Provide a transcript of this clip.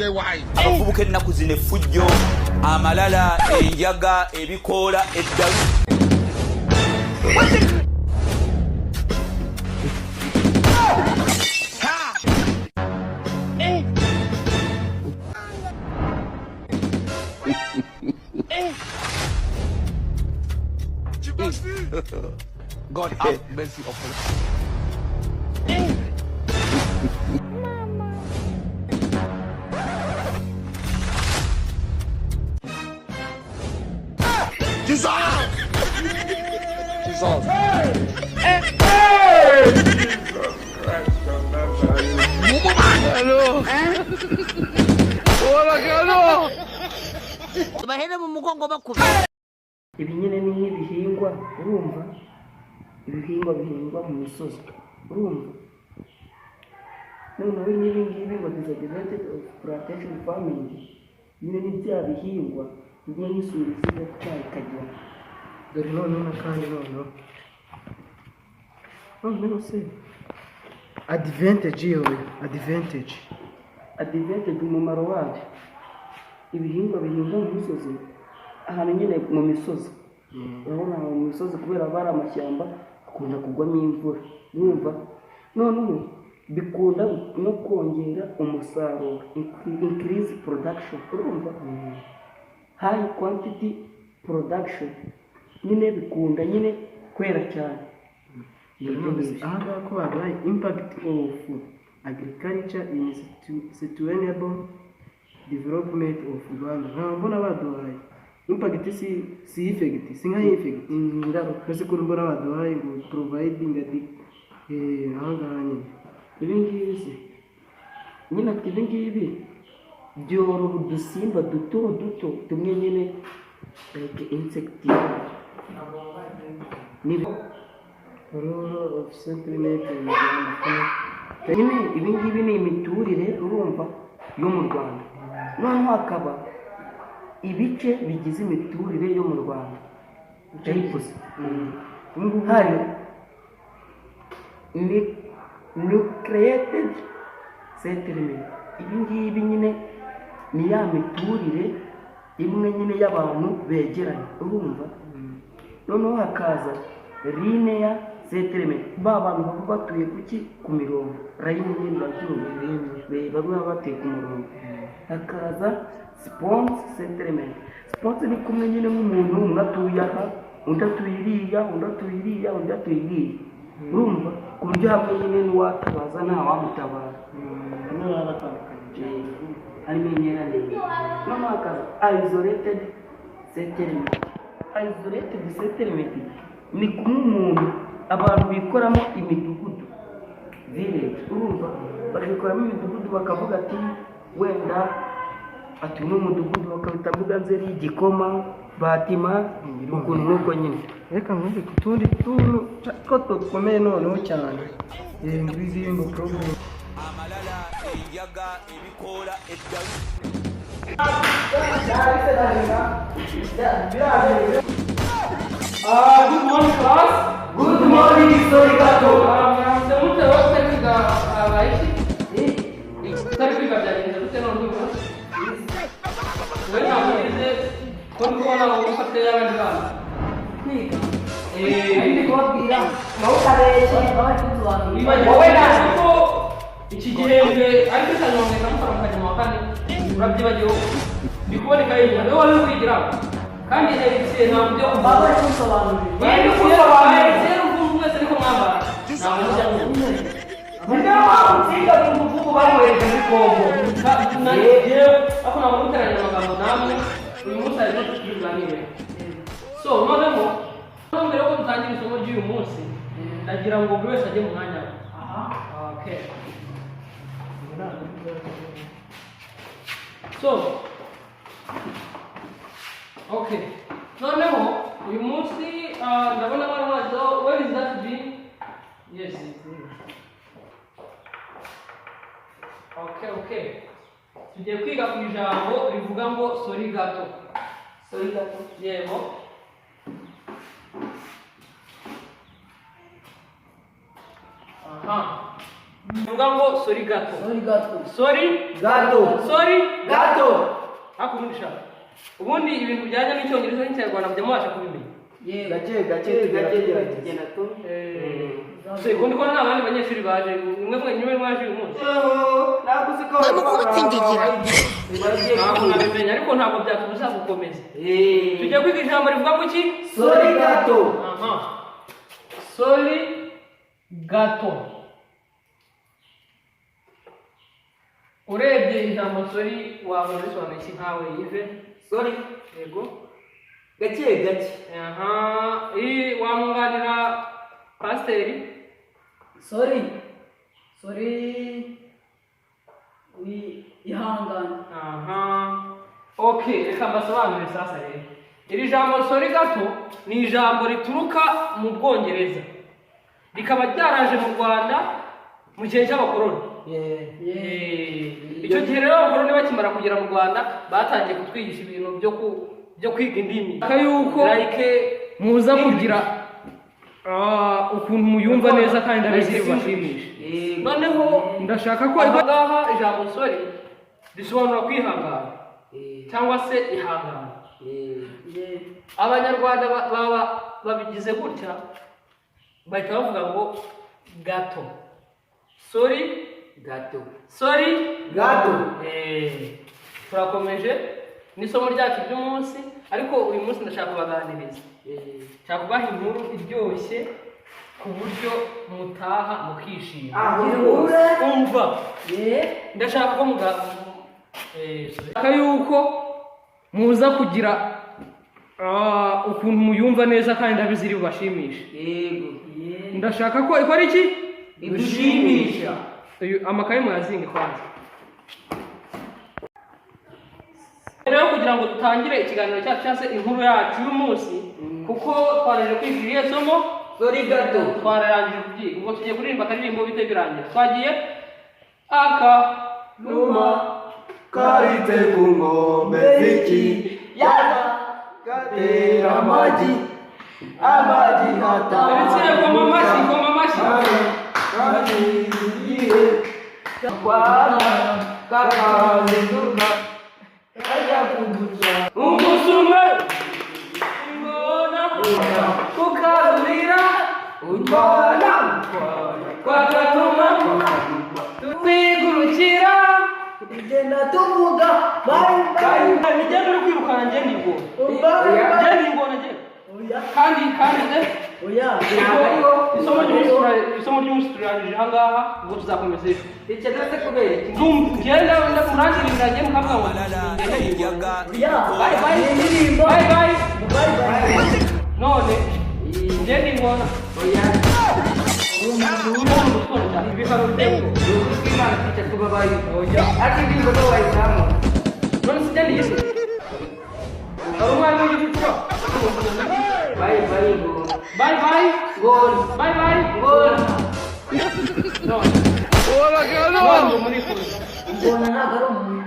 Abavubuka ennaku zino effujjo, amalala, enjaga, ebikoola, eddalu. God have mercy upon us. Jesus! Bahere mu mugongo bakuba. Ibi nyine ni nk'ibihingwa, urumva, ibihingwa bihingwa mu misozi, urumva. Noneho nk'ibi ngibi ngo disadvantage of plantation farming nyine ni bya bihingwa bimwe nk'isuri ziza gutwara ikagera. Dore noneho n'akandi, noneho se advantage yoyo, advantage? Advantage, umumaro wabyo, ibihingwa bihingwa mu misozi, ahantu nyine mu misozi, urabona mu misozi kubera haba hari amashyamba, hakunda kugwamo imvura, urumva. Noneho bikunda no kongera umusaruro, increase production, urumva, high quantity production nyine, bikunda nyine kwera cyane. Aha ngaha ko baduhaye impact of agriculture in sustainable development of Rwanda, nkaba mbona baduhaye impact, si effect, si nka effect. Ingaruka. Mbese ko mbona baduhaye ngo providing adi aha ngaha nyine? Ibi ngibi se nyine, ati ibi ngibi byorora udusimba duto duto tumwe nyine, like insect. Ni Role of settlement in Rwanda. Nyine ibi ngibi ni imiturire, urumva, yo mu Rwanda. Noneho hakaba ibice bigize imiturire yo mu Rwanda, types. Hari ni nucleated settlement. Ibi ngibi nyine ni ya miturire imwe nyine y'abantu begeranye, urumva. Noneho hakaza linear settlement, ba bantu baba batuye kuki? Ku mirongo, line nyine, urabyumva. Bamwe baba batuye ku murongo. Hakaza sparse settlement. Sparse ni kumwe nyine nk'umuntu umwe atuye aha, undi atuye iriya, undi atuye iriya, undi atuye iriya, urumva, ku buryo hamwe nyine n'uwatabaza nta wamutabara. Bamwe baba batandukanye cyane. Harimo intera ndende. Noneho hakaza isolated settlement. Isolated settlement ni kumwe umuntu, abantu bikoramo imidugudu, village, urumva, bakikoramo imidugudu, bakavuga ati wenda ati uyu ni umudugudu, bakawita Mbuganzeri, Igikoma, Batima, ukuntu nk'uko nyine. Reka nkumve ku tundi tuntu ko dukomeye noneho cyane. Ngibi ngo problem. Amalala, enjaga, ebikoola, eddalu. Good morning, class. Good morning. Sorry gato. Mwaramutse mute? Wowe utari kwiga abaye iki? Utari kwiga byagenze gute none uyu munsi? Wowe ntabwo wize, ko ndi kubona wowe ufate y'abandi bana. Kwiga? Eh, ndi kubabwira nawe utabeshye, baba bari kudusobanurira. Wowe ntabwo ko iki gihembwe ariko cya nyuma mugahita mukora mukajya mu wa kane, urabyibagiwe? Ndi kuboneka yigira niwe wari uri kwigira kandi Erisiye ntabwo ujya Baba bari kunsobanurira. Erisiye ukumva mwese ariko mwambara ntabwo mujya mwumva. Niyo mpamvu nsinga mu muvugo bamwohereje muri Kongo. Yewe, ariko ntabwo guteranya amagambo namwe. Uyu munsi hari icyo turi buganire. So noneho mbere yuko dutangira isomo ry'uyu munsi, ndagira ngo buri wese ajye mu mwanya we. Okay. So okay, noneho uyu munsi ndabona bari bazo. Where is that bin? Yes, okay. Tugiye kwiga ku ijambo rivuga ngo sorry gato. Sorry gato. Yego. Aha. Vuga ngo sorry gato. Sorry gato. Sorry gato. Sorry gato. Ariko ubundi shaka, ubundi ibintu bijyanye n'Icyongereza n'Ikinyarwanda mujya mubasha kubimenya? Yego. Gake gake tugerageza. Tugenda tu. So ukundi ko nta bandi banyeshuri baje, nimwe mwenyine mwaje uyu munsi. Bamukubita. Ntabwo nabimenya, ariko ntabwo byatubuza gukomeza. Tujya kwiga ijambo rivuga ngo iki? Sorry gato. Aha, sorry gato. Urebye ijambo sorry wabona risobanuye iki nkawe, Yive? Sorry. Yego. Gake gake. Aha, wamwunganira, pasiteri? Sorry. Sorry. Wi ihangane. Aha, okay, reka mbasobanurire sasa. Rero iri jambo sorry gato ni ijambo rituruka mu Bwongereza, rikaba ryaraje mu Rwanda mu gihe cy'abakoroni. Icyo gihe rero abakoroni bakimara kugera mu Rwanda batangiye kutwigisha ibintu byo kwiga indimi yuko Like muza kugira ukuntu muyumva neza, kandi ndabizi bibashimisha. Noneho ndashaka ko aha ngaha ijambo sorry risobanura kwihangana cyangwa se ihangana. Abanyarwanda baba babigize gutya, bahita bavuga ngo gato, sorry gato. Sorry gato. Turakomeje n'isomo ryacu ry'umunsi, ariko uyu munsi ndashaka kubaganiriza, nshaka kubaha inkuru iryoshye ku buryo mutaha mukishima. Aho rwose. Umva. Ye. Ndashaka ko muga ndashaka yuko muza kugira ukuntu muyumva neza, kandi ndabizi iri bubashimishe. Yego. Ye. Ndashaka ko ikora iki? Idushimisha. Amakaye muyazinge kwanza. Rero kugira ngo dutangire ikiganiro cyacu cyangwa se inkuru yacu y'umunsi, kuko twarangije kwiga iriya somo. Sorry gato. Twararangije kubyiga, ubwo tugiye kuririmba akaririmbo bite birangira. Twagiye aka Numa karitse ku nkombe z'ikiyaga gatera amagi, amagi Ndetse koma amashyi, koma amashyi. Kandi igihe Kwana kakazinduka kajya kuguca. Umunsi umwe ingona kukarurira utwana kwa gatuma twigurukira. Tugenda tuvuga bye bye. Nigenda uri kwirukana, ngenda ingona. Bye bye. Ngenda ingona, ngenda. Oya. Kandi Oya. Isomo ry'umunsi turangije aha ngaha, ubwo tuzakomeza ejo. Icyo se kubera iki? Ngenda murangirira, ngenda mukavuga ngo Amalala ngenda ingona. enjaga. Oya. Bye bye. Indirimbo. Bye bye. Bye bye. None ngenda ingona. Oya. Ibihano biteye. Ni ukuri kw'Imana twica tubabaye. Oya. Ariko indirimbo zo wayizamura. None se ngenda igisi hari umwarimu w'igicucu? Bye bye ngona. Bye bye. Ngona. Bye bye. Ngona. None none murifuza Ingona ntabwo ari umuntu.